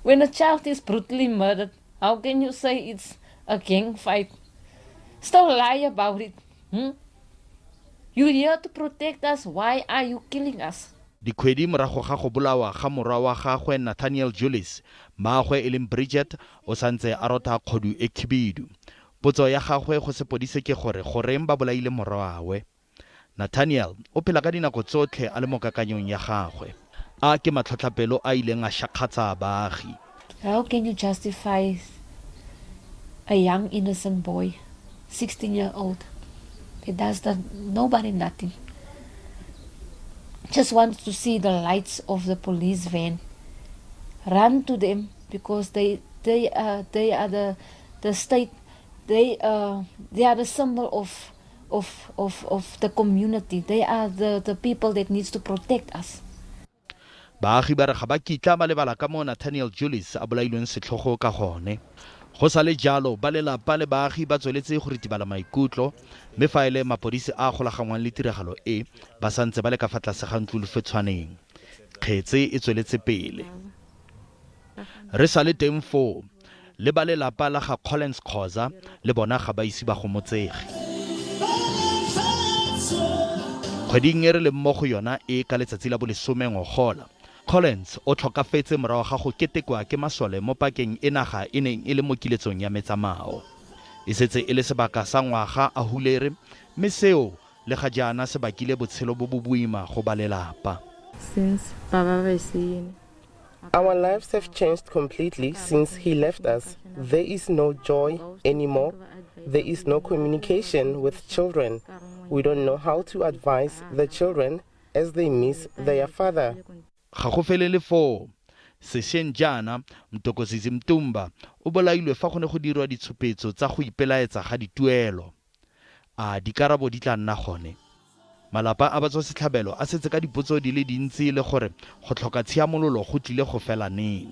When a child is brutally murdered, how can you say it's a gang fight? Still lie about it. You're here to protect us. Why are you killing us? Dikgwedi morago ga go bolawa ga morwa wa gagwe Nathaniel Julies, mmaagwe e leng Bridget o santse a rotha kgodu e khibidu. Potso ya gagwe go sepodise ke gore goreng ba bolaile morwawe. Nathaniel o phela ka dinako tsotlhe a le mo kakanyong ya gagwe. A ke matlhotlhapelo a ileng a shakgatsa baagi. How can you justify a young innocent boy, 16-year-old, that does the, nobody nothing? Just wants to see the lights of the police van. Run to them because they are the state, they are the symbol of the community. They are the people that needs to protect us. Baagi ba re ga ba kitla ba lebala ka moo Nathaniel Julies a bolailweng setlhogo ka gone. Go sa le jalo, ba lelapa le baagi ba tsweletse go ritibala maikutlo, mme fa e le mapodisi a golaganngwang le tiragalo e, ba santse ba le ka fa tlase ga ntlo lofetshwaneng. Kgetse e tsweletse pele. Re sa le teng foo, le ba lelapa la ga Collins Khoza le bona ga ba ise ba gomotsege. Kgweding e re leng mo go yona e ka letsatsi la bolesome ngogola, Collins o tlhokafetse morago ga go ketekwa ke masole mo pakeng e naga e neng e le mo kiletsong ya metsamao. E setse e le sebaka sa ngwaga a hulere, mme seo le ga jaana se bakile botshelo bo bo boima go ba lelapa. Since Baba besiyini. Our lives have changed completely since he left us. There is no joy anymore. There is no communication with children. We don't know how to advise the children as they miss their father. Ga go felele foo. Sešweng jaana, Mthokozisi Mtumba o bolailwe fa go ne go dirwa ditshupetso tsa go ipelaetsa ga dituelo. A dikarabo di tla nna gone? Malapa a batswasetlhabelo a setse ka dipotso di le dintsi le gore go tlhoka tshiamololo go tlile go fela neng.